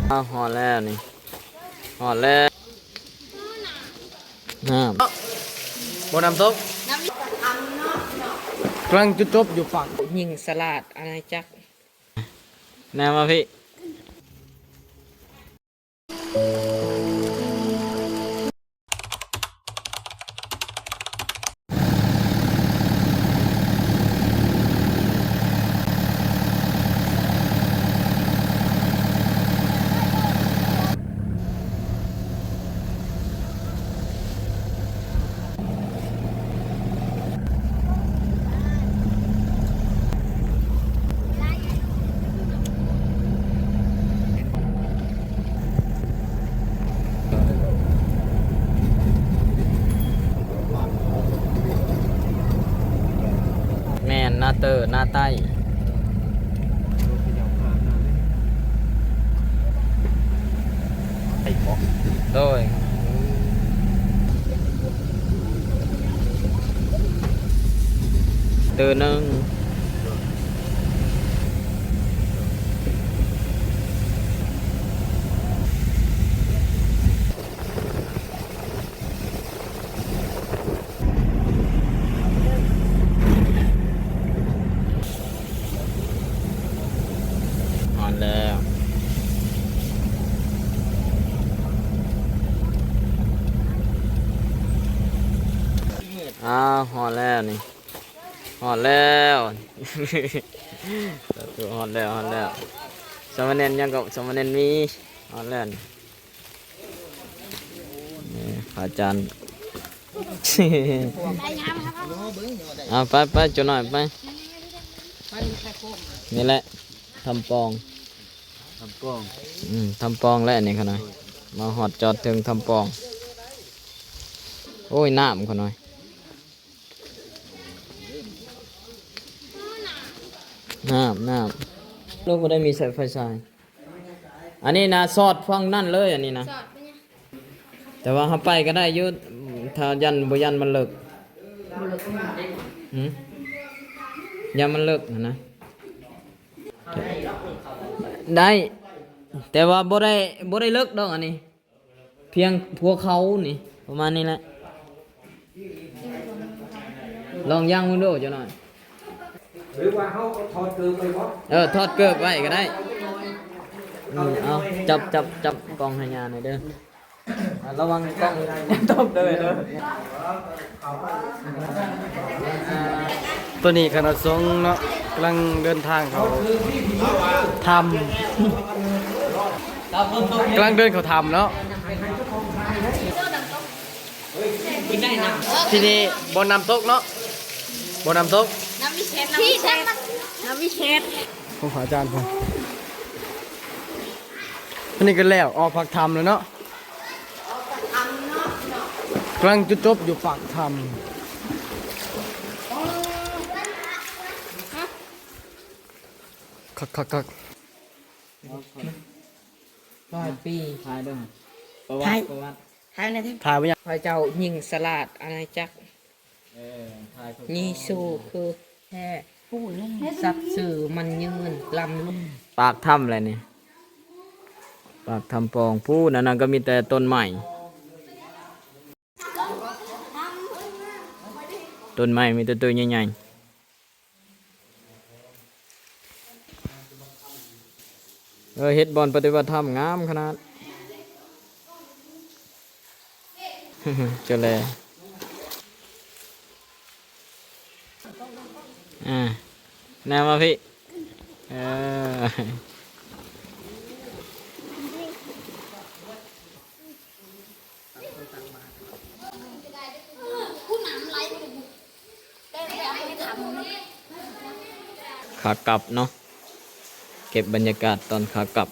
ອ້າວ ຮອດແລ້ວນີ້ ຮອດແລ້ວ ນ້ຳ ບໍ່ນ້ຳຕົກ ກຳລັງຈຸດຈົບຢູ່ຝັ່ງ ຍິງສະຫຼາດອານາຈັກ ແນມມາພີ້. ແມ່ນ ນາເຕີ ນາໃຕ້ ໂດຍ ເຕີໜຶ່ງ ຮອດແລ້ວ ອ້າວ ຮອດແລ້ວນີ້ ຮອດແລ້ວ ສາທຸ ຮອດແລ້ວ ຮອດແລ້ວ ສາມະເນນຫຍັງກໍ ສາມະເນນມີ ຮອດແລ້ວນີ້ ນີ້ພະອາຈານ ເອົາ ໄປ ໄປ ເຈົ້ານ້ອຍ ໄປ ນີ້ແຫຼະ ຖ້ຳປ່ອງ ຖ້ຳປ່ອງ ອືມ ຖ້ຳປ່ອງແຫຼະນີ້ຂ້ານ້ອຍ ມາຮອດຈອດເຖິງຖ້ຳປ່ອງ ໂອ້ຍ ນ້ຳຂ້ານ້ອຍ ນ້ຳ ນ້ຳ ລູກບໍ່ໄດ້ມີສາຍໄຟສາຍ ອັນນີ້ນະ ສອດຝັ່ງນັ້ນເລີຍ ອັນນີ້ນະ ສອດໄປຫຍັງ? ແຕ່ວ່າເຮົາໄປກໍໄດ້ຢູ່ ຖ້າຢ້ານ ບໍ່ຢ້ານມັນເລິກ ຫືມ ຢ້ານມັນເລິກຫັ້ນນະ ໄດ້ ແຕ່ວ່າບໍ່ໄດ້ ບໍ່ໄດ້ເລິກດອກ ອັນນີ້ ພຽງຫົວເຂົ່ານີ້ ປະມານນີ້ແຫຼະ ລອງຍ່າງເບິ່ງດູເຈົ້ານ້ອຍ ຫຼືວ່າເຮົາເອົາຖອດເກີບໄວ້ບໍ່? ເອີ ຖອດເກີບໄວ້ກໍໄດ້ ອືມ ເອົາ ຈັບ ຈັບ ຈັບກ້ອງໃຫ້ຍ່າໜ່ອຍເດີ ອ່າ ລະວັງກ້ອງຕົກເດີ ເດີ ໂຕນີ້ຄະນະສົງເນາະ ກຳລັງເດີນທາງເຂົ້າຖ້ຳ ກຳລັງເດີນເຂົ້າຖ້ຳເນາະ ທີ່ນີ້ບ່ອນນ້ຳຕົກເນາະ ບ່ອນນ້ຳຕົກ ນ້ຳວິເສດ ນ້ຳວິເສດ ນ້ຳວິເສດ ຂອງພະອາຈານເພິ່ນ ອັນນີ້ກໍແລ້ວ ອອກປາກຖ້ຳແລ້ວເນາະ ກຳລັງຈຸດຈົບຢູ່ປາກຖ້ຳ ຄັກໆໆ ຮ້ອຍປີ ຖ່າຍເບິ່ງ ປະຫວັດ ປະຫວັດ ຖ່າຍແດ່ ຖ່າຍໄວ້ຫຍັງ ພະເຈົ້າຍິງສະຫຼາດອານາຈັກ ເອີ ຖ່າຍ ຍິງສູ້ຄືແທ້ ສັດຊື່ໝັ້ນຍືນ ລ້ຳລຸນ ປາກຖ້ຳແຫຼະນີ້ ປາກຖ້ຳປ່ອງ ພຸ້ນ ອັນນັ້ນກໍມີແຕ່ຕົ້ນໄມ້ ຕົ້ນໄມ້ມີແຕ່ໂຕໃຫຍ່ໆ. ເອີ ເຮັດບ່ອນປະຕິບັດທຳງາມຂະໜາດ ເຈົ້າແລ ອ່າ ແນມມາພີ້ ເອີ. ຂາກັບເນາະ ເກັບບັນຍາກາດຕອນຂາກັບ.